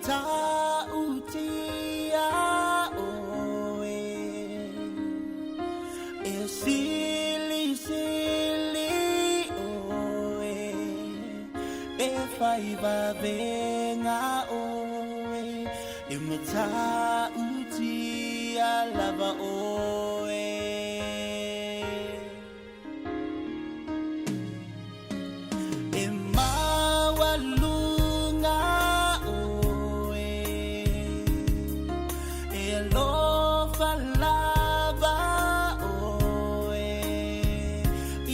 matautia oe e silisili oe e fai vavenga oe e matautia lava oe. E maualuga oe e alofa lava oe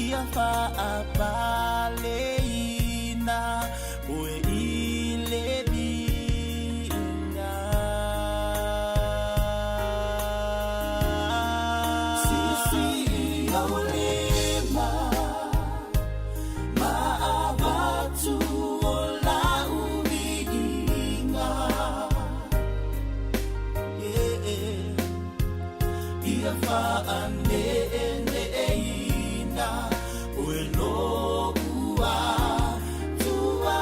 ia faapaleina oe i le viiga. Sisi ou lima ma avatu o lau viiga. Yeah. Ia faaneeneeina oe lou Atua.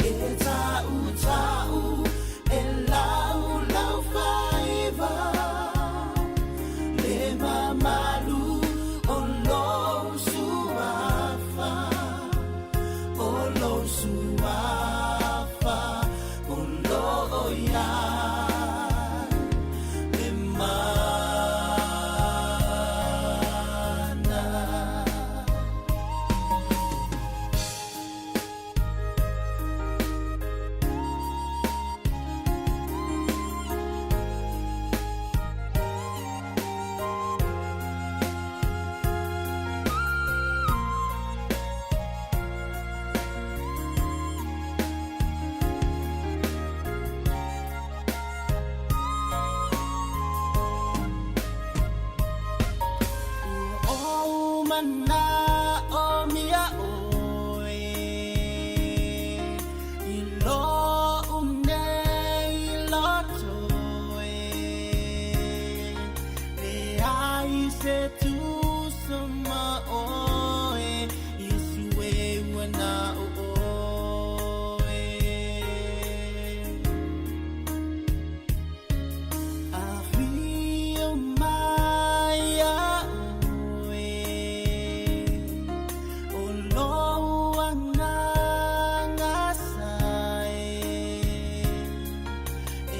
E tautau e laulau faiva le mamalu o lou suafa, o lou suafa o lo o i ai le mana. Ua ou manaʻomia ʻoe i loʻu nei loto e leai se tusa ma ʻoe Iesu e ua na o ʻoe. Afio mai iaʻu e o lou agaga sa e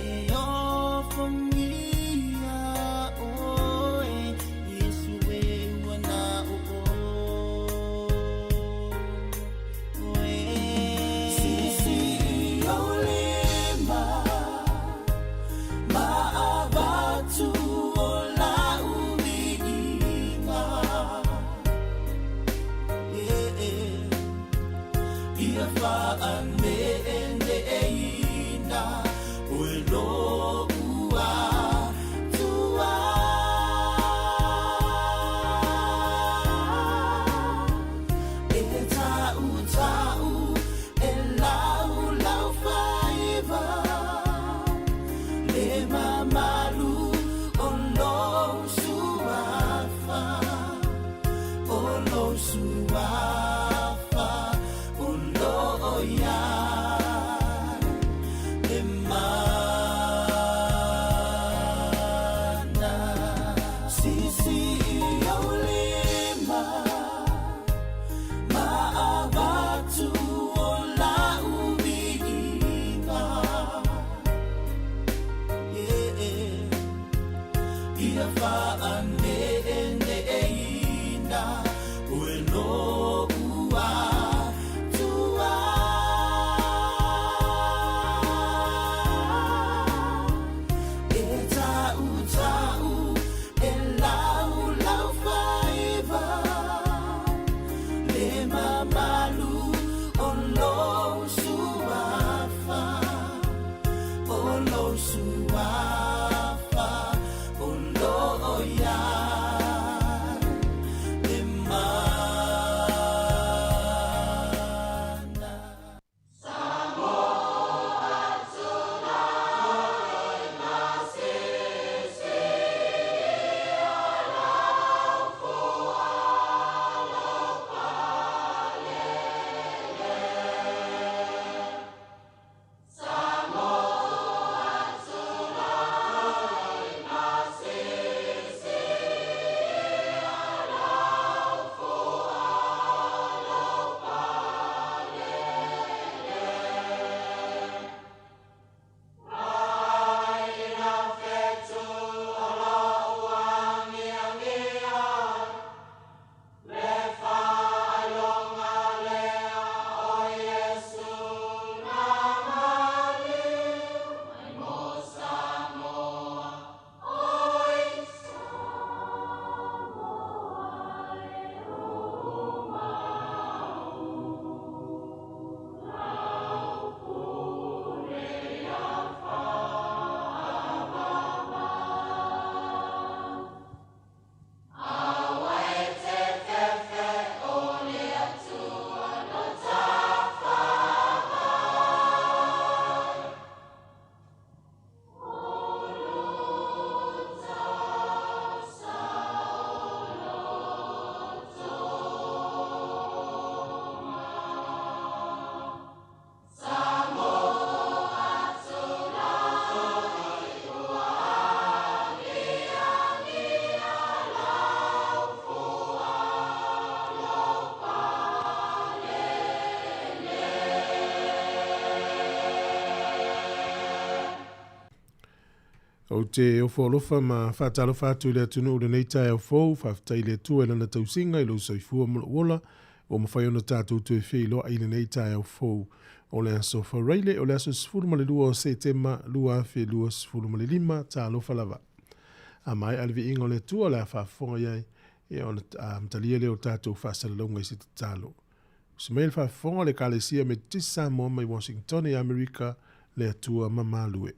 e ofogia ʻoe Iesu e ua na o ʻoe. Sisi ou lima ma avatu o lau viiga. Yeah. Ia faaneeneeina oe lou Atua. E tautau e laulau faiva le mamalu o lou suafa, o lou suafa o lo o i ai le mana. Sisi ou lima ma avatu o lau viiga. Yeah. Ia faaneeneeina oe lou Atua. E tautau e laulau faiva le mamalu o lou suafa, o lou suafa o lo o i ai. Ou te ofo alofa ma faatalofa atu i le atunuu i lenei taeao fou, faafetai i le Atua i Lana tausiga i lou soifua ma lou ola, ua mafai ona tatou toe feiloai i lenei taeao fou o le aso Faraile, o le aso 12 o Setema 2025, talofa lava. A maea le viiga o le Atua, o le a faafofoga i ai, ia ona amatalia lea o tatou faasalalauga i se tatalo. Usi mai le faafofoga o le Ekalesia Metotisi Samoa mai Washington i Amerika, le Atua mamalu e.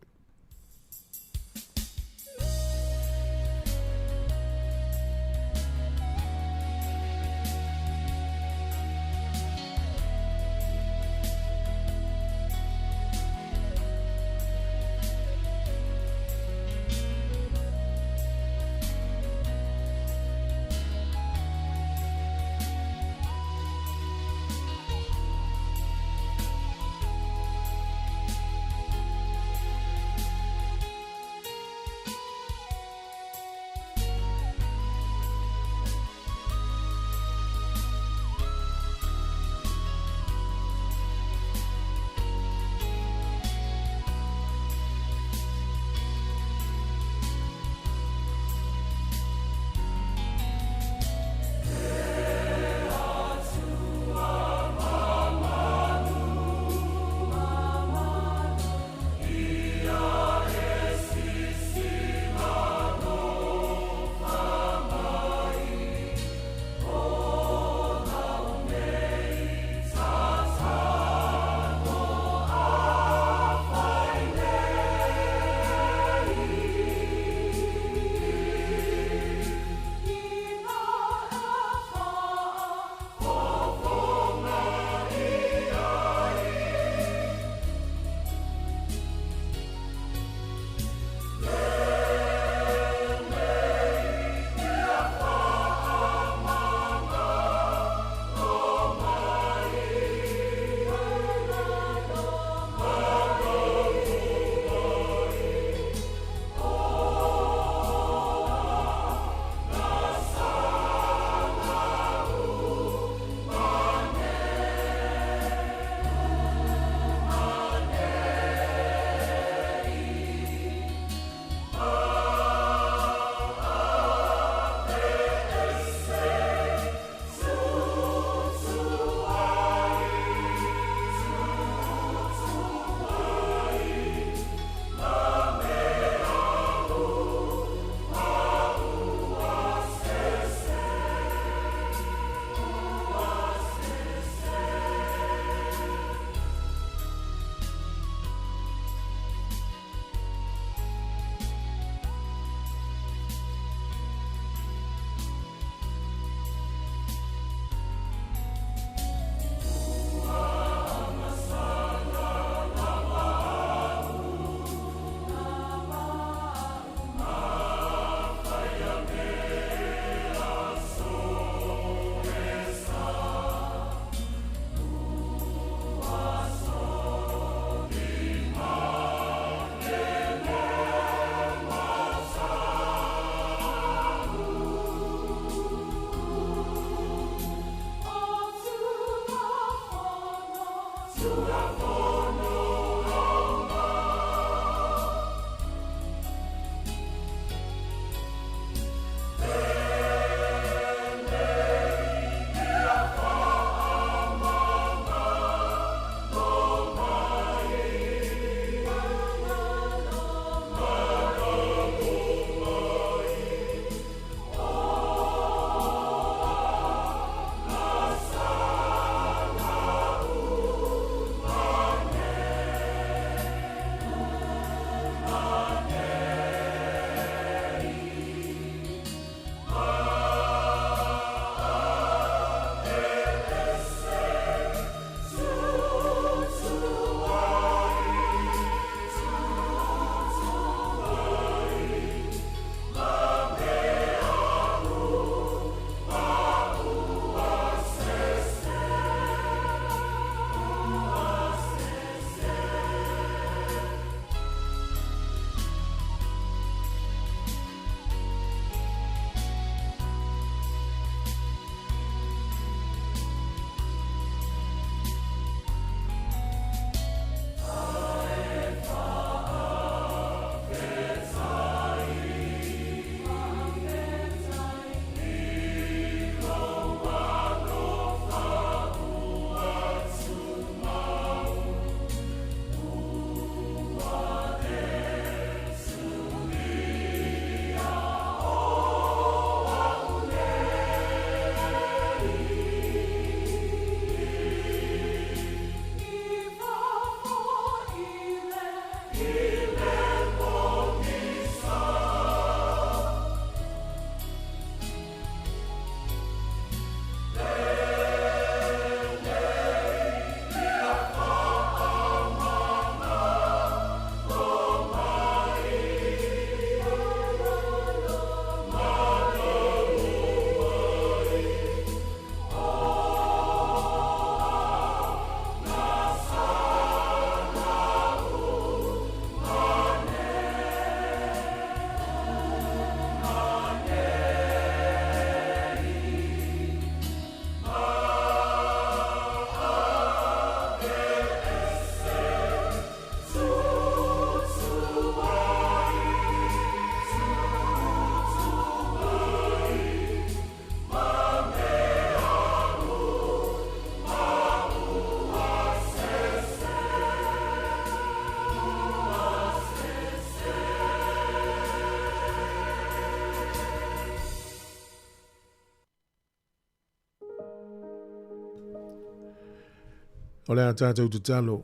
O le a tatou tatalo.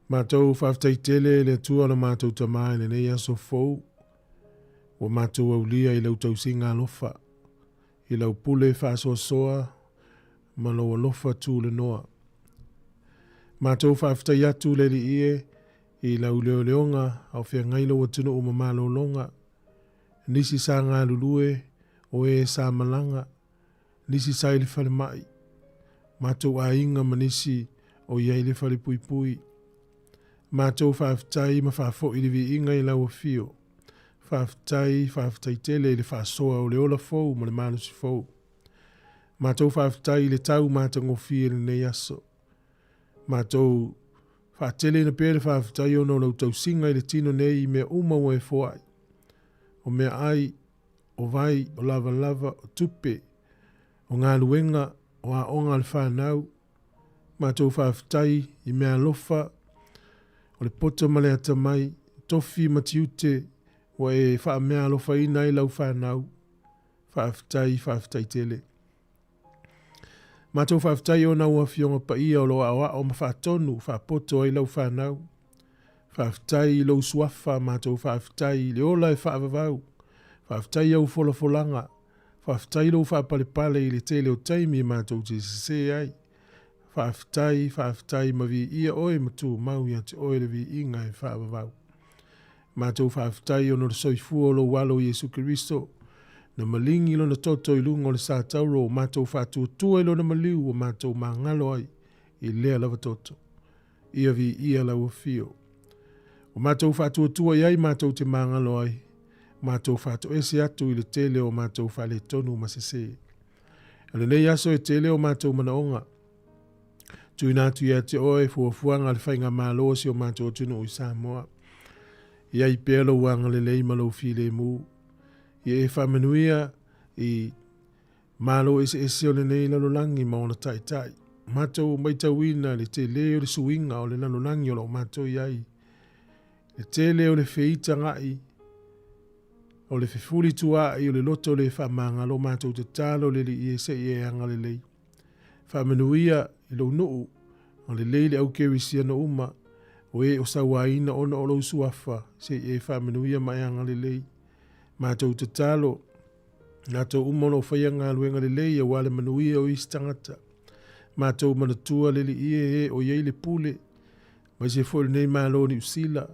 Matou faafetai tele i le Atua lo matou Tama i lenei aso fou, ua matou aulia i lau tausiga alofa, i lau pule faasoasoa ma lou alofa tulenoa. Matou faafetai atu le Alii e i lau leoleoga a o feagai lou atunuu ma malologa, nisi sa galulue, o e sa malaga, nisi sa i le falemai, matou aiga ma nisi o i ai le falepuipui. Matou faafetai ma faafoi le viiga i lau afio. Faafetai, faafetai tele i le faasoa o le ola fou ma le malosi fou. Matou faafetai i le tau matagofie i lenei aso. Matou faateleina pea le faafetai ona o lau tausiga i le tino nei i mea uma ua e foai. O meaai, o vai, o lavalava, o tupe, o galuega, o aoga a le fanau. Matou faafetai i meaalofa, o le poto ma le atamai, tofi ma tiute ua e faameaalofaina ai lau fanau. Faafetai, faafetai tele. Matou faafetai ona ua Afioga Paia o lo o aoao ma faatonu faapoto ai lau fanau. Faafetai i lou suafa, matou faafetai i le ola e faavavau. Faafetai i au folafolaga. Faafetai lou faapalepale i le tele o taimi matou te sese ai. Faafetai, faafetai ma viia oe ma tumau ia te oe le viiga e faavavau. Matou faafetai ona o le soifua o lou Alo Iesu Keriso, na maligi lona toto i luga o le satauro ua matou faatuatua i lona maliu ua matou magalo ai i lea lava toto. Ia viia lau afio. Ua matou faatuatua i ai matou te magalo ai, matou faatoese atu i le tele o matou faaletonu ma sese. O lenei aso e tele o matou manaoga. Tuuina atu ia te oe fuafuaga a le faigamalo o si o matou atunuu i Samoa. I ai pea lou agalelei ma lou filemu. Ia e faamanuia i Malo eseese o lenei lalolagi ma ona taitai. Matou maitauina le tele o le suiga o le lalolagi o lo o matou i ai. Le tele o le feitaga'i, o le fefulituaai o le loto le faamagalo, matou tatalo le Alii e se i e agalelei. Faamanuia i lou nuu, agalelei le au kerisiano uma, o e o sauaina ona o lou suafa, se i e faamanuia ma e agalelei. Matou tatalo, Latou uma o lo o faia galuega lelei aua le manuia o isi tagata. Matou manatua le Alii e e o i ai le pule, aemaise foi o lenei Malo o Niu Sila.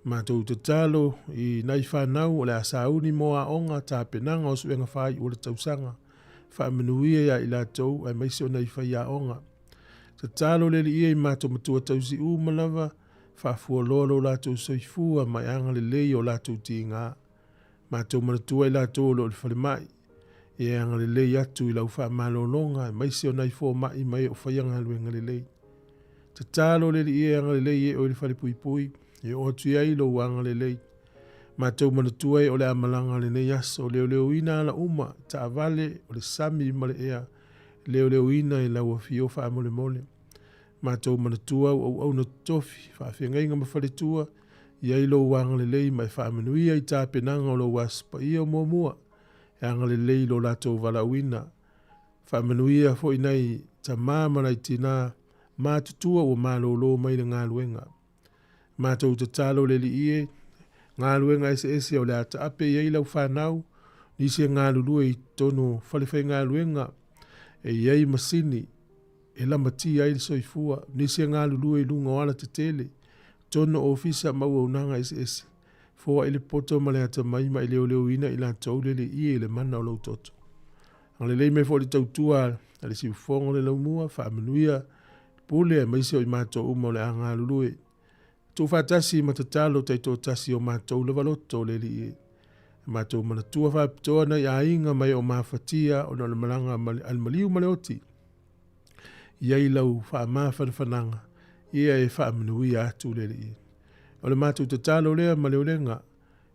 Matou tatalo i nai fanau o le a sauni mo aoga, tapenaga o suega faaiu o le tausaga. Faamanuia ia i latou aemaise o nai faiaoga. Tatalo le Alii e i matou matua tausi uma lava, faafualoa lo latou soifua ma e agalelei i o latou tiga. Matou manatua i latou o lo o i le falemai, ia e agalelei atu i lau faamalologa aemaise o nai fomai ma e o faia galuega lelei. Tatalo le Alii e agalelei e oe i le falepuipui, e oo atu i ai lou agalelei. Matou manatua e o le a malaga lenei aso, leoleoina ala uma, taavale, o le sami ma le ea, leoleoina i lau afio faamolemole. Matou manatua au auauna totofi, faafeagaiga ma faletua, i ai lou agalelei ma e faamanuia i tapenaga o lou Aso Paia o muamua, e agalelei i lo latou valaauina. Faamanuia foi nai tama ma nai tina matutua ua malolo mai le galuega. Matou tatalo le Alii e, galuega eseese o le a taape i ai lau fanau, nisi e galulue i totonu o falefaigaluega e i ai masini e lamatia ai le soifua, nisi e galulue i luga o alatetele, totonu o ofisa ma auaunaga eseese, foai le poto ma le atamai ma e leoleoina i latou le Alii i le mana o lou toto. Agalelei mai foi le tautua a le siufofoga o le laumua, faamanuia pule aemaise o i matou uma o le a galulue. Tuufaatasi ma tatalo taitoatasi o matou lava loto le Alii e. Matou manatua faapitoa nai aiga ma e o mafatia ona o le malaga a le maliu ma le oti. I ai lau faamafanafanaga, ia e faamanuia atu le Alii. O le matou tatalo lea ma le olega,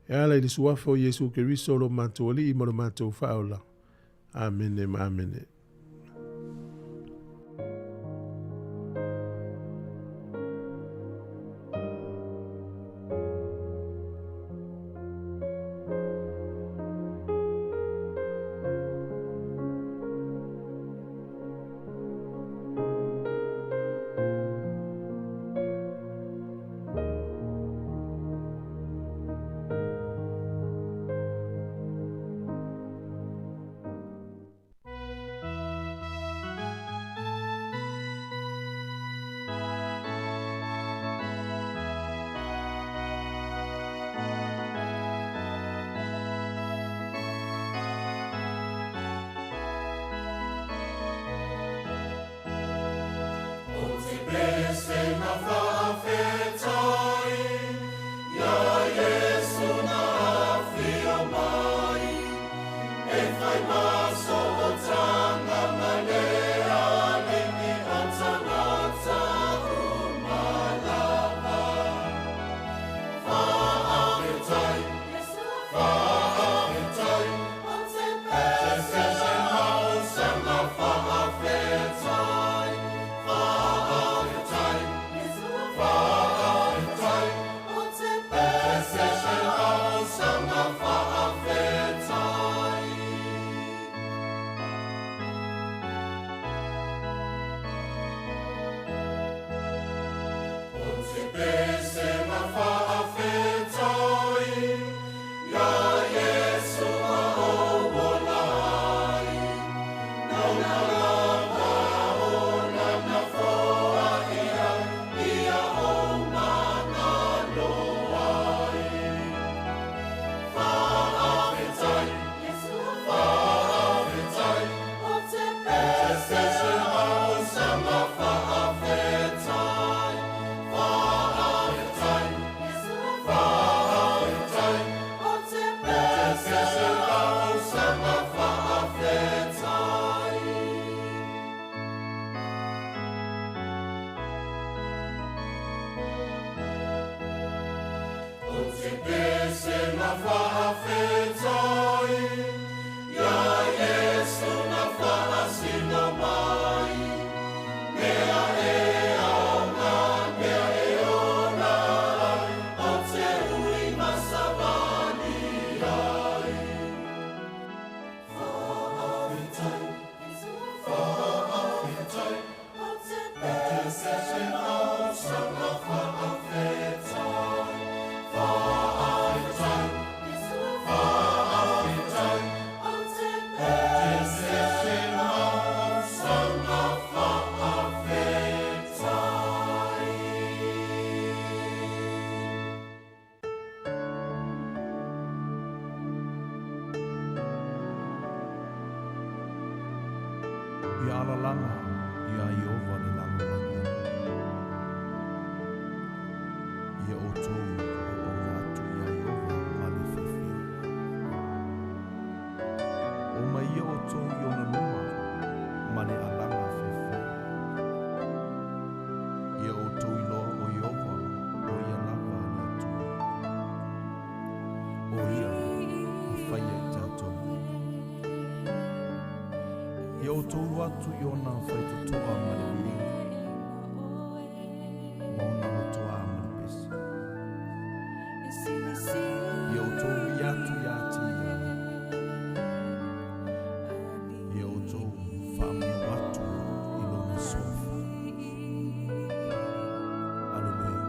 e ala i le suafa o Iesu Keriso lo matou Alii ma lo matou Faaola. Amene ma amene. Ia alalaga iā Ieova le lalolagi alofa. Ia outou auauna atu iā Ieova ma le fiafia. O mai ia outou i ona luma ma le alaga fiafia. Ia outou iloa o Ieova o ia lava le Atua. O ia na faia i tatou. Ia outou o atu i ona faitotoa ma le viiga, ma ona lotoā ma le pese. Ia outou vii atu ia te ia. Ia outou faamanu atu i lona suafa. Aleluia.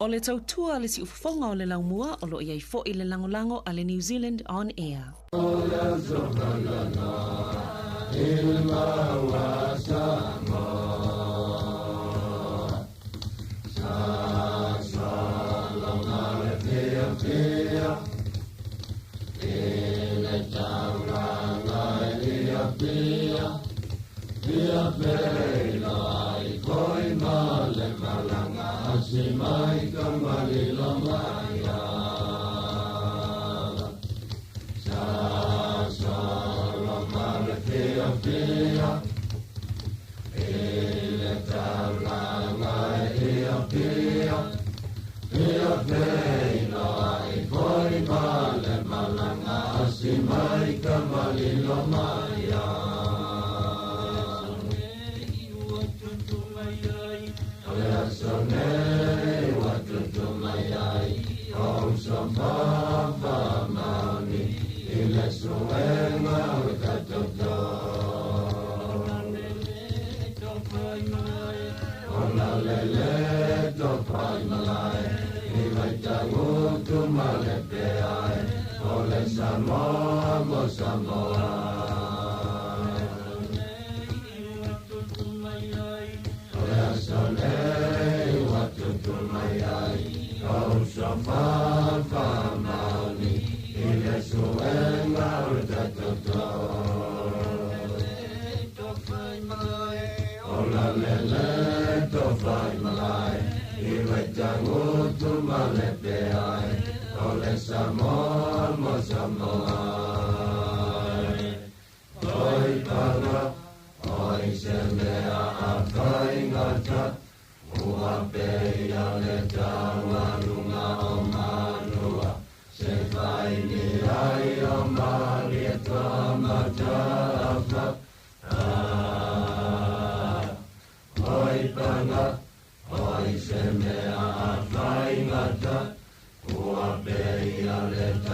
O le tautua le siufofoga o le laumua o loo i ai fo'i le lagolago a le New Zealand On Air. Thank you.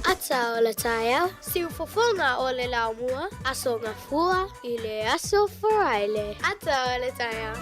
Ata o le taeao, siufofoga o le laumua, Aso Gafua i le Aso Faraile. Ata o le taeao.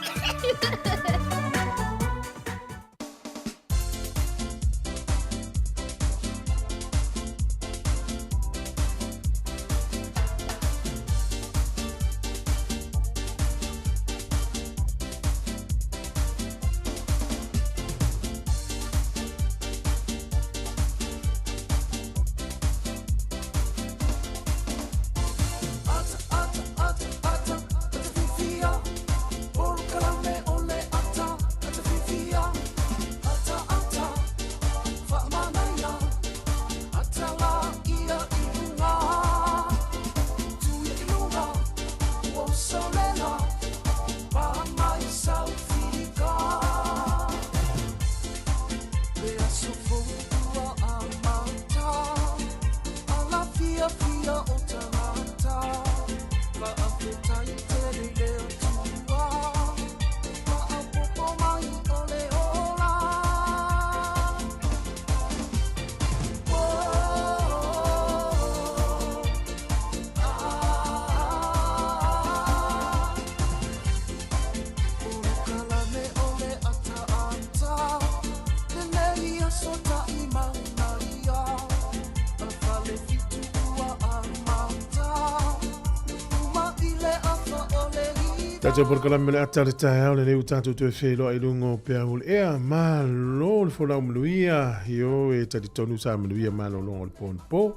Tatou polokalame le ata le taeao lenei ua tatou toe feiloai i luga o peau o le ea. Malo le folau manuia, ioe e talitonu sa manuia malologa o le po anapo.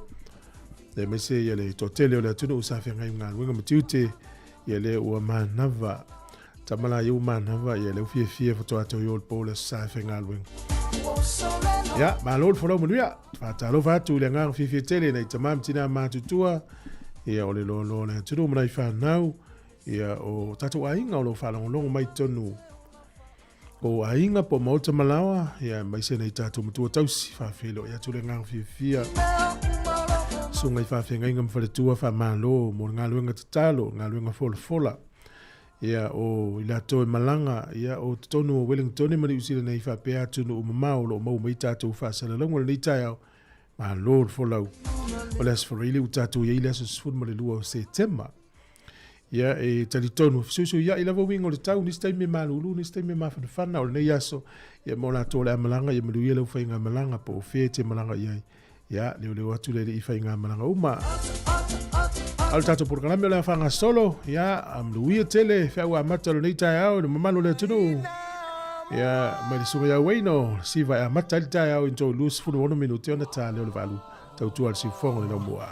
Aemaise ia le toatele o le atunuu sa feagai ma galuega ma tiute, ia lea ua manava. Tama la ia ua manava, ia lea ua fiafia faatoa toe o le po o le aso sa e faigaluega. Ia, malo le folau manuia. Faatalofa atu i le agaga fiafia tele nai tama ma tina matutua, ia o le loaloa o le atunuu ma nai fanau, ia o tatou aiga o lo o faalogologo mai totonu o aiga po o maota malaoa, ia aemaise nai tatou matua tausi, faafeiloai atu le agaga fiafia. Susuga i faafeagaiga ma faletua, faamalo mo le galuega tatalo, galuega folafola. Ia o i latou e malaga, ia o totonu o Wellington ma Niu Sila nei faapea atunuu mamao o lo o maua mai tatou faasalalauga lenei taeao. Malo le folau. O le Aso Faraile ua tatou i ai le aso 12 o Setema. Ia e talitonu, fesuisuiai lava uiga o le tau, nisi taimi e malulu, nisi taimi e mafanafana, o lenei aso, ia mo latou o le a malaga, ia manuia lau faigamalaga po o fea e te malaga i ai. Ia, leoleo atu le alii i faigamalaga uma. A o le tatou polokalame o le a faagasolo, ia, manuia tele feau amata o lenei taeao i le mamalu o le atunuu. Ia, mai le susuga ia Wayno, siva e amata ai le taeao i le 26 minute ona ta lea o le valu. Tautua le siufofoga o le laumua.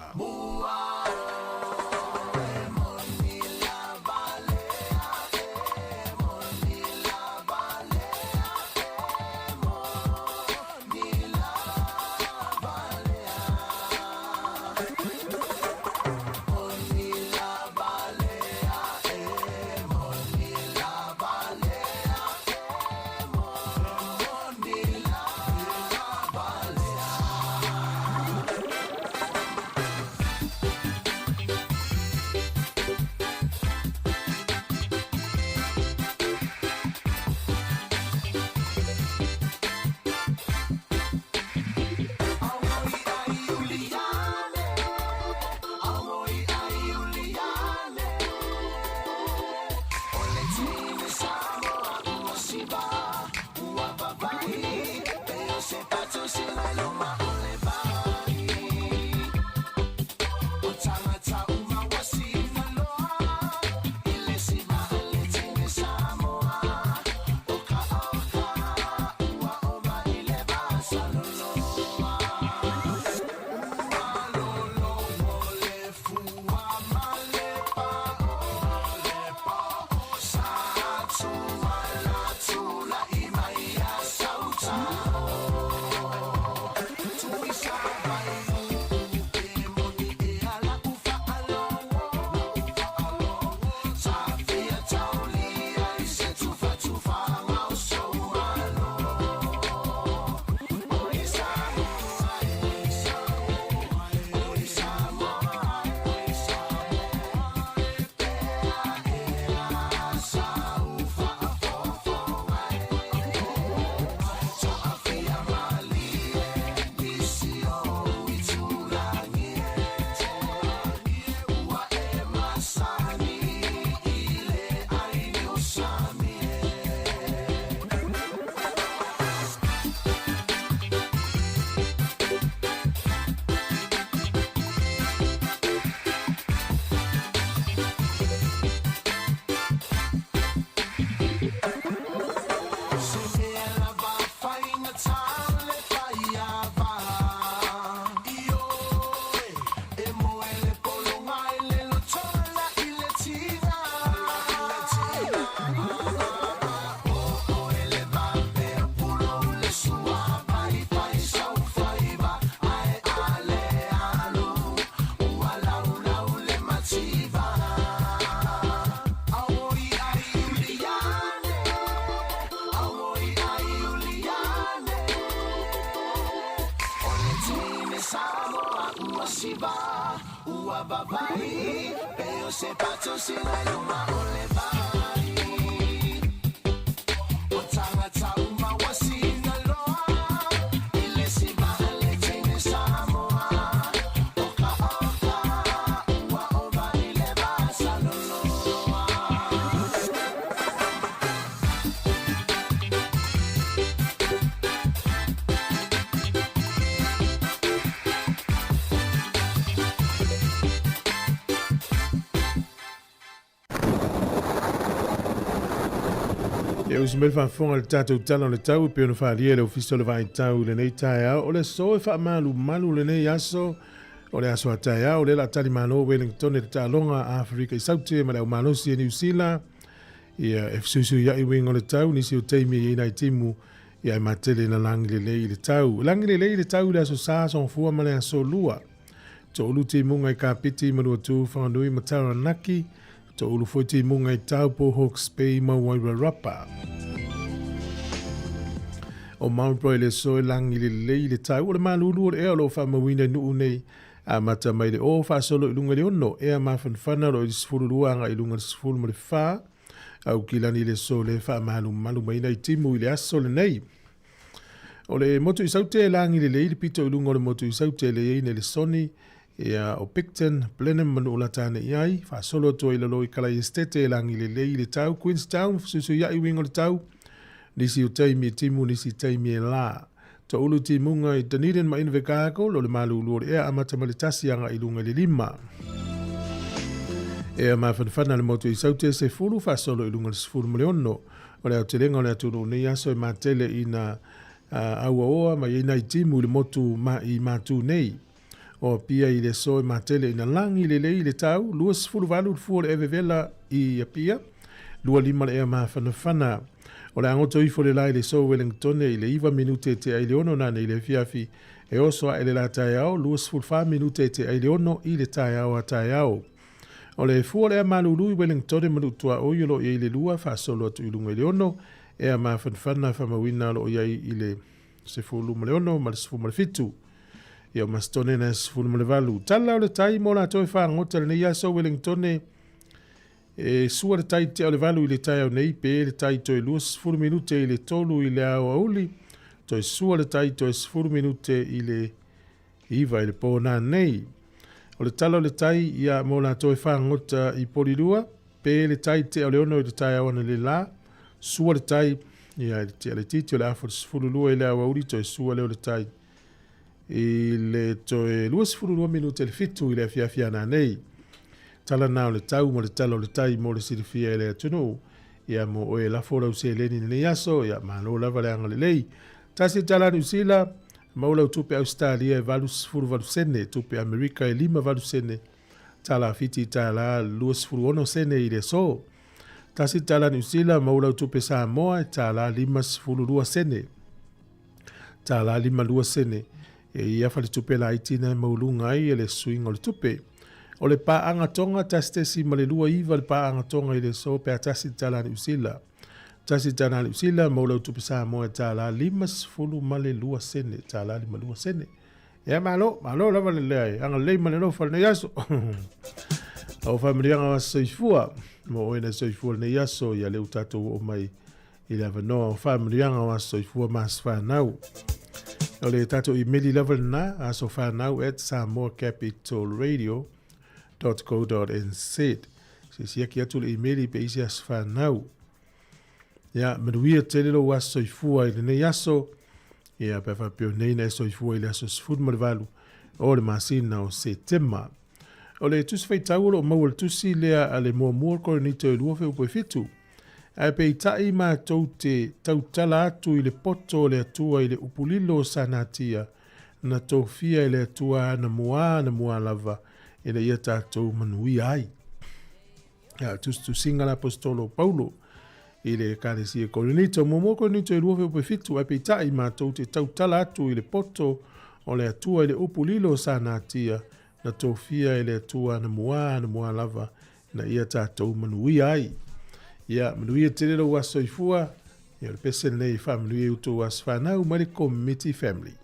Ia usi mai le faafofoga i le tatou Tala o le Tau e pei ona faaalia e le Ofisa o le Vaai Tau i lenei taeao. O le aso e faamalumalu lenei aso, o le aso a taeao, o lea o le a talimalo Wellington i le taaloga a Aferika i Saute ma le aumalosi e Niu Sila. Ia, e fesuisuiai uiga o le tau, nisi o taimi e i ai nai timu, ia e matele ina lagi lelei i le tau. E lagi lelei i le tau i le aso Sa, Aso Gafua ma le aso Lua. Toulu timuga i Kapiti, Manuatū, Whanganui ma Taranaki. Toulu foi timuga i Taupo, Hawke's Bay ma Wairarapa. O Marlborough i le aso e lagi lelei i le tau. O le malulu o le ea o lo o faamauina i nuu nei amata mai le o faasolo i luga i le 6, ea mafanafana o lo o i le 12 agai i luga i le 14. Aukilani i le aso le faamalumalu mai nai timu i le aso lenei. O le motu i Saute e lagi lelei le pito i luga o le motu i Saute le iai nei le Sony, ia o Picton, Blenheim ma Nu'ulatane i ai, faasolo atu ai i lalo i Kalai Estate e lagi lelei le tau, Queenstown, fesuisuia'i uiga o le tau, nisi o taimi e timu, nisi taimi e la. Toulu timuga i Dunedin ma Invercargill, o le malulu o le ea amata mai le tasi agai i luga i le lima. Ea mafanafana le motu i Saute, 10, faasolo i luga i le 16. O le aotelega o le atunuu nei aso e matele ina auaoa mai ai nai timu i le motu ma i Matu nei. O Apia i le aso e matele ina lagi lelei i le tau, 28 le fua o le evevela i Apia, 25 le ea mafanafana. O le agoto ifo le la i le aso Wellingtone i le 9 minute e tea i le 6 nane i le afiafi, e oso ae le la taeao, 24 minute e tea i le 6 i le taeao a taeao. O le fua o le ea malulu i Wellingtone ma Nu'utuaoi o lo o i ai le 2 faasolo atu i luga i le 6, ea mafanafana faamauina o lo o i ai i le 16 ma le 17. Ia o Masitone na e 18. Tala o le tai mo latou e fagota i lenei aso Wellingtone, e sua le tai tea o le 8 i le taeao nei, pe le tai toe 20 minute i le 3 i le aoauli, toe sua le tai toe 10 minute i le 9 i le pō nanei. O le tala o le tai ia mo latou e fagota i Polilua, pe le tai tea o le 6 i le taeao analeila, sua le tai ia i le tea laitiiti o le afa o le 12 i le aoauli, toe sua lea o le tai i le toe 22 minute le 7 i le afiafi a nanei. Tala na o le tau ma le tala o le tai mo le silafia e le atunuu. Ia mo oe e lafo lau seleni i lenei aso, ia malo lava le agalelei. Tasi tala Niu Sila, maua lau tupe Ausetalia e 88 sene, tupe Amerika e 58 sene, tala Fiti tala 26 sene i le aso. Tasi tala Niu Sila, maua lau tupe Samoa e tala 52 sene. Tala 52 sene. E ia faletupe laiti na e mauluga ai e le suiga o le tupe. O le paaga Tonga 1.29 le paaga Tonga i le aso pe a tasi le tala Niu Sila. Tasi tala Niu Sila, maua lau tupe Samoa e tala 52 sene, tala 52 sene. Ia malo, malo lava le lea e agalelei ma le alofa lenei aso. O faamanuiaga o aso soifua, mo oe na soifua lenei aso, ia lea ua tatou oo mai i le avanoa o faamanuiaga o aso soifua ma aso fanau. O le tatou imeli lava lena, asofanau@samoacapitalradio.co.nz. Se siaki atu le imeli pe isi aso fanau. Ia, manuia tele lou aso soifua i lenei aso. Ia, pe faapea nei na e soifua i le aso 18 o le masina o Setema. O le tusi faitau o lo o maua le tusi lea a le muamua o Korinito e 2 feupu e 7. Ae peitai matou te tautala atu i le poto o le Atua i le upu lilo o Sanatia, na tofia e le Atua anamua anamua lava, ina ia tatou manuia ai. Ia, tusitusiga a le Aposetolo o Paulo. i le Ekalesia Korinito. Muamua Korinito e 2 fuaiupu 7, ae peitai matou te tautala atu i le poto o le Atua i le upu lilo sa natia, na tofia e le Atua anamua anamua lava ina ia tatou manuia ai. Ia, manuia tele lou aso soifua. Ia, o le pese lenei e faamanuia i outou aso fanau mai le Komiti Family.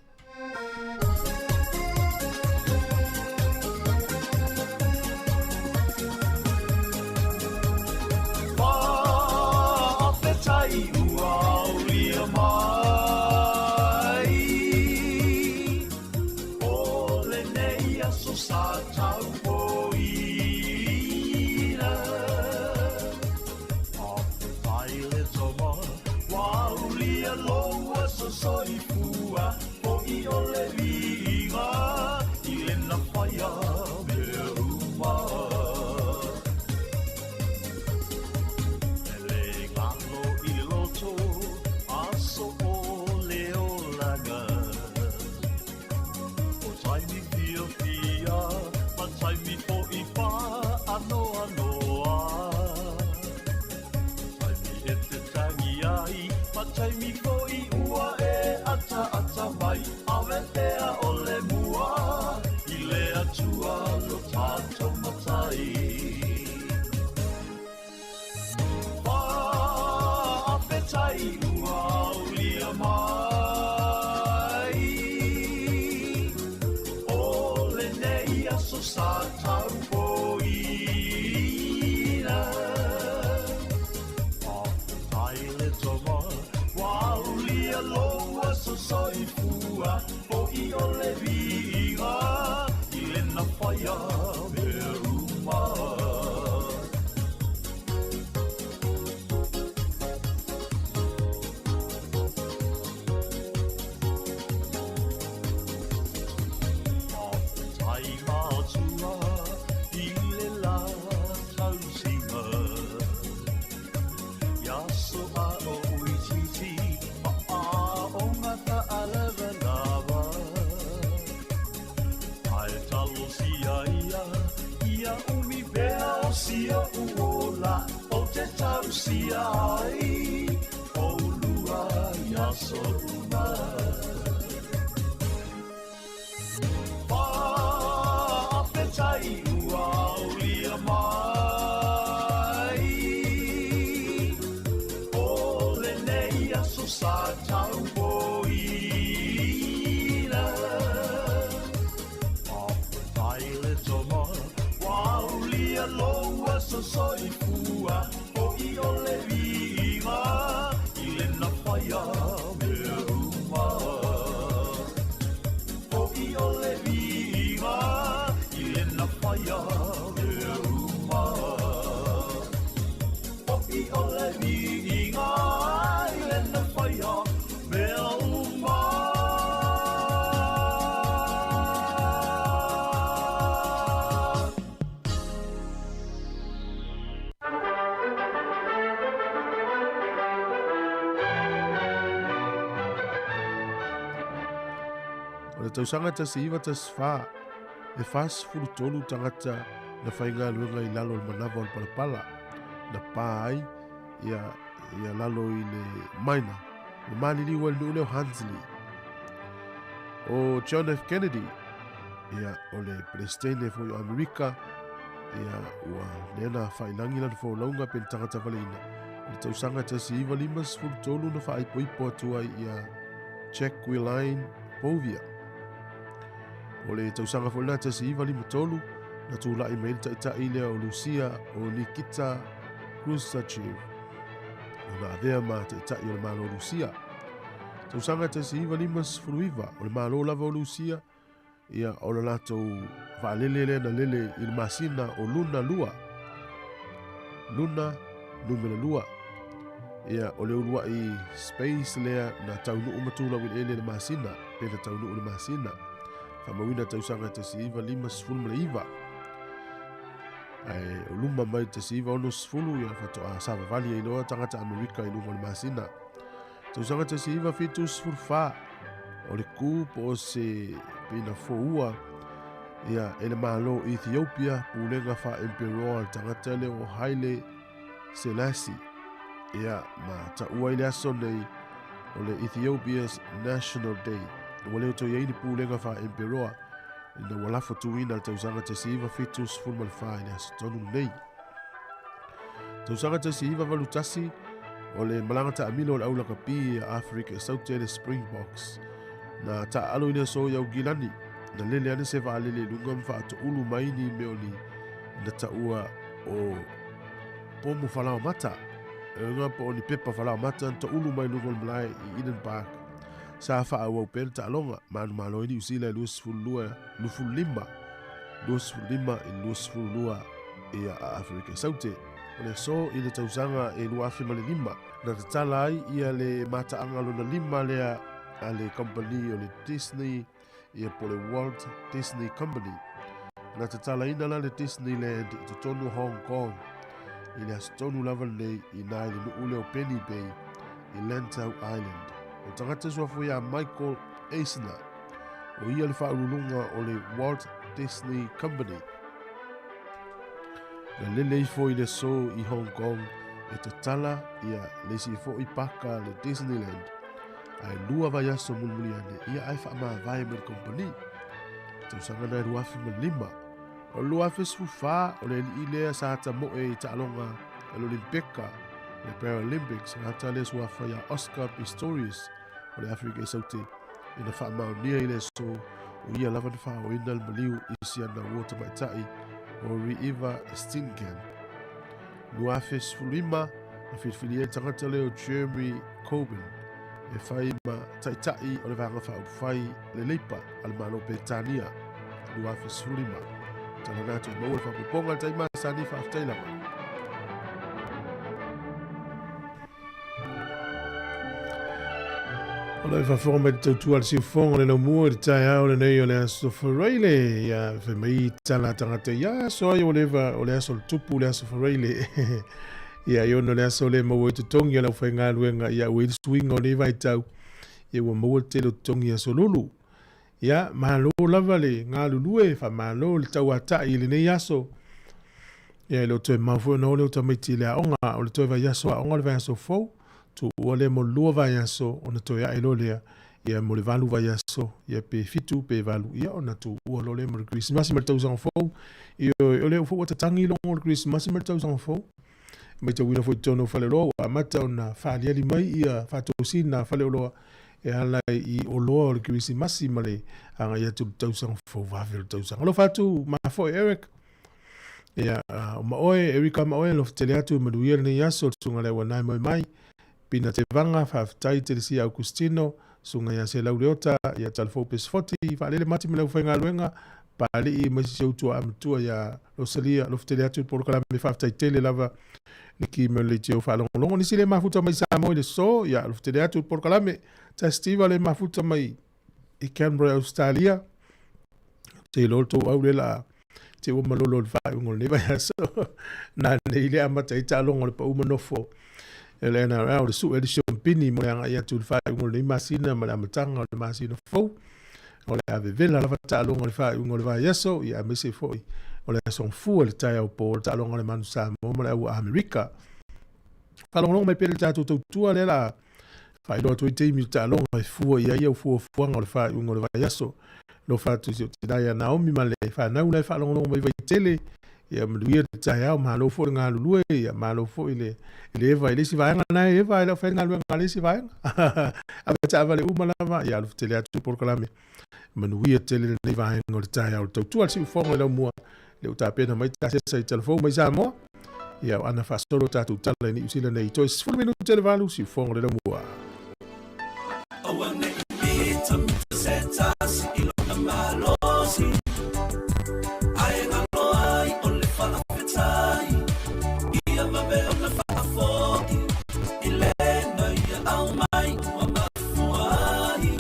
Faafetai ua aulia mai o lenei aso sa taupoina. Faafetai le tama ua aulia lou aso soifua, fo'i o le viiga i le nafaia mea uma. E le galo i le loto, aso o le olaga. O taimi fiafia, ma taimi fo'i faanoanoa. Taimi e te tangi ai, ma taimi fo'i ua e ataata mai. Ave pea o le mua i le Atua lo tatou matai. Faafetai ua aulia mai o lenei aso sa taupoina. Faafetai le tama ua aulia lou aso soifua, fo'i o le viiga i le nafaia mea uma. Faafetai matua i le la tausiga. Ia so a o uititi, ma a o ngata alavalava. Ae talosia ia, ia umi pea o sia uola, o te tausia ai, o lua ia so uma. Faafetai ua aulia mai o lenei aso sa taupoina. Faafetai le tama ua aulia lou aso soifua, fo'i o le viiga i le nafaia mea uma. Fo'i o le viiga i le nafaia mea uma. Fo'i o le viiga i le nafaia mea uma. O le tausaga 1914, e 43 tagata na faigaluega i lalo o le manava o le palapala, na pa ai ia, ia lalo i le maina, ua maliliu ai le nuu lea o Hunsley. O John F. Kennedy, ia, o le Peresetene foi o Amerika, ia, ua lea na faailangi lana folauga pe le tagata valeina. O le tausaga 1953 na faaipoipo atu ai ia Jacqueline Bouvier. O le tausaga foi lena 1953 na tula'i mai le taitai lea o Lusia o Nikita Khrushchev, ona avea ma taitai o le Malo o Lusia. Tausaga 1959, o le Malo lava o Lusia, ia o le latou vaalele lea na lele i le masina o Luna 2. Luna numera 2. Ia o le uluai space lea na taunuu ma tulau i le ele le masina, pe na taunuu le masina. Faamauina tausaga 1959. Ae o luma mai 1960 ia faatoa savavali ai loa tagata Amerika i luga o le masina. Tausaga 1974, o le ku po o se pina foua ia e le Malo Ethiopia, pulega faa-emperoa le tagata lea o Haile Selassie. Ia, ma taua ai le aso nei o le Ethiopia's National Day. Ua le o toe i ai ni pulega faa-emperoa ina ua lafo tuuina le tausaga 1974 i le aso tonu lenei. Tausaga 1981, o le malaga taamilo o le au lakapi a Aferika i Saute le Springboks. Na taaalo i le aso i Augilani, na lele ane se vaalele i luga ma faatoulu mai ni mea o ni na taua o pomu falaomata. E uiga po o ni pepa falaomata na toulu mai luga o le malae i Eden Park. Sa faaauau pea le taaloga, manumalo ai Niu Sila i 22, 25, 25 i 22 ia a Aferika i Saute. O le aso i le tausaga e 2005, na tatala ai ia le mataaga lona lima lea a le kamupani o le Disney ia po o le Walt Disney Company. Na tatalaina la le Disneyland i totonu o Hong Kong i le aso tonu lava lenei i na i le nuu lea o Penny Bay i Lantau Island. O tagata suafu ia Michael Eisner, o ia le faauluuluga o le Walt Disney Company. Na lele ifo i le aso i Hong Kong e tatala ia le isi foi paka le Disneyland ae lua vaiaso mulimuli ane ia ae faamavae mai le kompani. Tausaga na e 2005. O le 2014, o le alii lea sa tamoe i taaloga a le Olimpeka, le Paralympics, gata lea suafa ia Oscar Pistorius o le Afrika i Saute, ina faamaonia i le aso o ia lava na faaoina le maliu i si ana ua tamaitai o Reeva Steenkamp. 2015, na filifilia ai le tagata lea o Jeremy Corbyn e fai ma taitai o le Vaega Faaupufai le Leipa a le Malo o Peretania 2015. Tala na atu i maua le faaopoopoga le taimi masani, faafetai lava. O lau faafofoga mai le tautua a le siufofoga o le laumua i le taeao lenei o le Aso Faraile. Ia, fai mai tala a tagata, ia aso ai ua leva o le aso o le tupu le Aso Faraile. Ia, e ono le aso le maua ai totogi a le aufaigaluega, ia ua i ai le suiga o lenei vaitau, ia ua maua le tele o totogi i aso lulu. Ia, malo lava le galulue, faamalo le tauatai i lenei aso. Ia, e le o toe mau foi ona o lea o tamaiti i le aoga, o le toe vaiaso aoga o le vaiaso fou, tuua lea mo le lua vaiaso ona toe ae loa lea, ia mo le valu vaiaso, ia pe fitu pe valu, ia ona tuua loa lea mo le Kerisimasi ma le tausaga fou. Ioe, o lea foi ua tatagi logo o le Kerisimasi ma le tausaga fou. Matauina foi i totonu o faleoloa ua amata ona faaliali mai ia faatosina a faleoloa e ala i oloa o le Kerisimasi ma le agai atu i le tausaga fou vave o le tausaga. Alofa atu mafoe Eric. Ia, o maoe, Erika maoe, alofa tele atu e manuia lenei aso, le susuga le auanae moe mai. Pina Tevaga, faafetai Telesia Augustino, susuga ia Selau Leota, ia Talafou Pesefoti, Faalele Mati ma le aufaigaluega, Papalii ma si ou tuaa matua ia Rosalia, alofa tele atu i le polokalame, faafetai tele lava le ki me le leitio faalogologo. Nisi le mafuta mai Samoa i le so, ia alofa tele atu i le polokalame. Tastiva le mafuta mai i Canberra, Australia. Te iloa le tou au le la te ua malolo le faaiuga o lenei vaiaso. Na nei le amata ai taaloga o le pau manofo e le NRL, le sue le siompini mo le agai atu i le faaiuga o lenei masina ma le amataga o le masina fou. O le a vevela lava taaloga o le faaiuga o le vaiaso, ia aemaise foi o le aso gafua i le taeao po o le taaloga o le Manu Samoa ma le Aua Amerika. Faalogologo mai pea le tatou tautua lea la faailoa atu ai taimi o taaloga e fua i ai au fuafuaga o le faaiuga o le vaiaso. Alofa atu i si ou tina ia Naomi ma le fanau la e faalogologo mai Vaitele. Ia manuia le taeao, malo foi le galulue, ia malo foi le, le Eva i le isi vaega na e Eva e le o faigaluega a le isi vaega. Ave taavale uma lava, ia alofa tele atu polokalame. Manuia tele lenei vaega o le taeao o le tautua le siufofoga i laumua le ua tapena mai tasesa i talafou mai Samoa. Ia o ana faasolo tatou tala i Niu Sila nei toe 10 minute le valu siufofoga le laumua. Aua ne i mita mita se tasi i lona malosi, Ae galo ai o le faafetai, Ia vave ona faafoi i lena ia aumai ua mafua ai.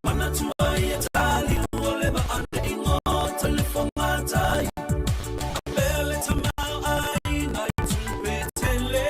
Manatua ia taliu o le vaa ne i gota le fogatai, A pea le tamaoaiga i tupe tele.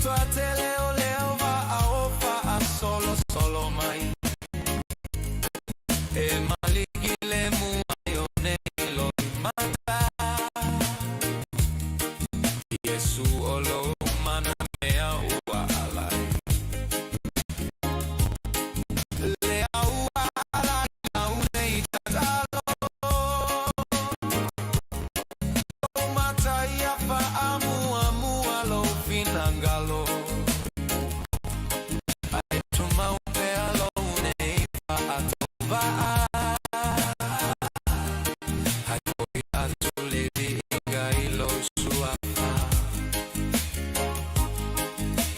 toatele o leo va ao faasolosolo mai. E maligi le mua i o nei loimata. Iesu o lou mana mea ua alai. Le au ala lau nei tatalo. O mata ia faamuamua lou finagalo. Ae tumau pea lou nei faatauvaa. Hai foi atu le viiga i lou suafa.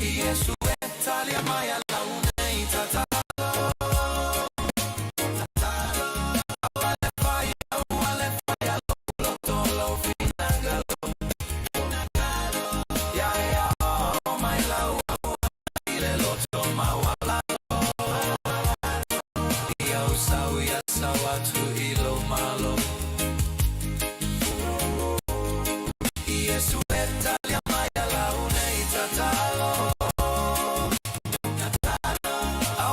Iesu e talia mai a lau nei tatalo. Ua le faia, ua le faia lou loto lou finagalo. Ia ia o mai lau i le loto maualalo. Ia ou sau ia sau atu i lou malo. Iesu e talia mai a lau nei tatalo.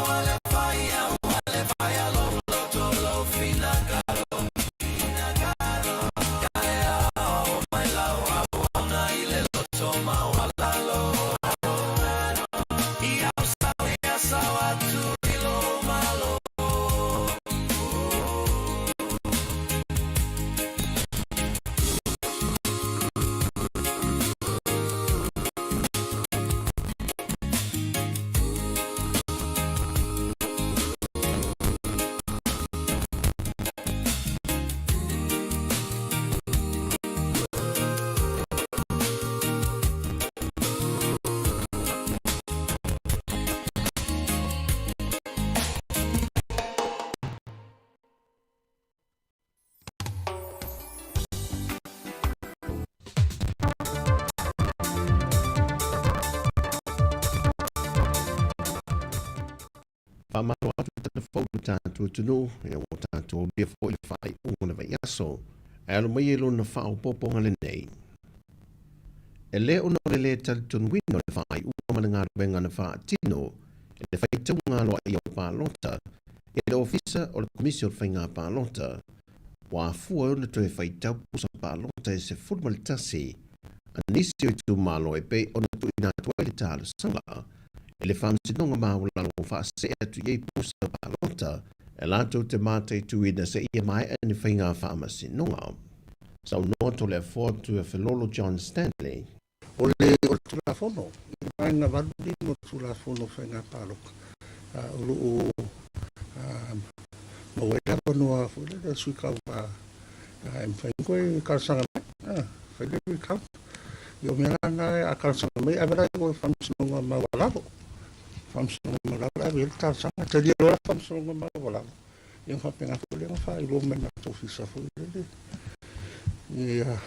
Ua le faia, ua le faia lou loto lou finagalo. Ia ia o mai lau auauna i le loto maualalo. Ia ou sau ia sau atu i lou malo. Faamalo atu tagata fou i lo tatou atunuu, ina ua tatou aulia foi le faaiuga o le vaiaso, ae alo mai ai lona faaopoopoga lenei. E le ona o le lē talitonuina o le faaiuga ma le galuega na faatino e le faitauga aloaia o palota e le Ofisa o le Komisi o le Faiga Palota, ua afua ai ona toe faitau pusa palota e 11 a nisi o itumalo e pei ona tuuina atu ai le talosaga e le Faamasinoga Maualalo ua faasee atu i ai pusa palota e latou te mataituina seia maea ni faiga faamasinoga. Saunoa Toleafoa Tuafelolo John Stanley. O le o le Tulafono i le Vaega 85 o le Tulafono o Faiga Palota, o lo o maua ai le avanoa foi lele o le sui tauva e mafai ona toe talosaga mai, fai le recount. Ia o mea la na a talosaga mai, ave la i o i Faamasinoga Maualalo. Faamasinoga Maualalo ave i ai le talosaga, talia loa la Faamasinoga Maualalo, ia ona faapena foi lea ona faailoa mai i le matou ofisa foi lele ia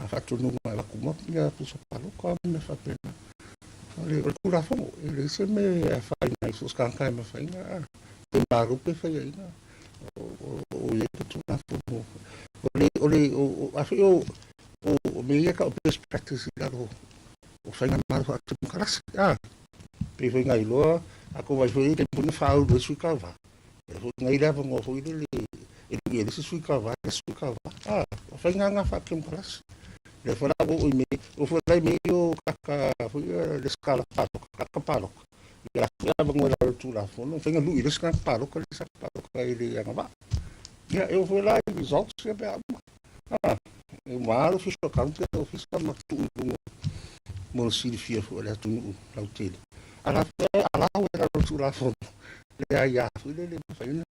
faatonuga e avatu uma ia pusa palota ma mea faapena. O le Tulafono, e leai se mea e afaina ai so o se tagata e mafai ona pe malo pe faiaina o i ai le Tulafono. O le, o, a foi o, o mea ia e tau o best practice i lalo o faigamalo faatemokarasi. Pei foi na iloa, a tou vaai foi i le taimi foi na faaulu ai sui tauva, e foi na i le avanoa foi lele e lui ai le isi sui tauva le isi sui tauva. O faiga na faatemokarasi. Lea foi la ua oo i mea, oo foi la i mea ia o tagata foi ia resitala palota, tagata palota. Ia la foi avanoa i lalo o le Tulafono, mafai ona lui le isi tagata palota le isi tagata palota e le agavaa. Ia, e oo foi la i results ia pe a uma. E uma lava le official account ia le ofisa ma tuu i luga mo le silafia foi o le atunuu lautele. A la foi allow i lalo o le Tulafono le aia foi lele e mafai ona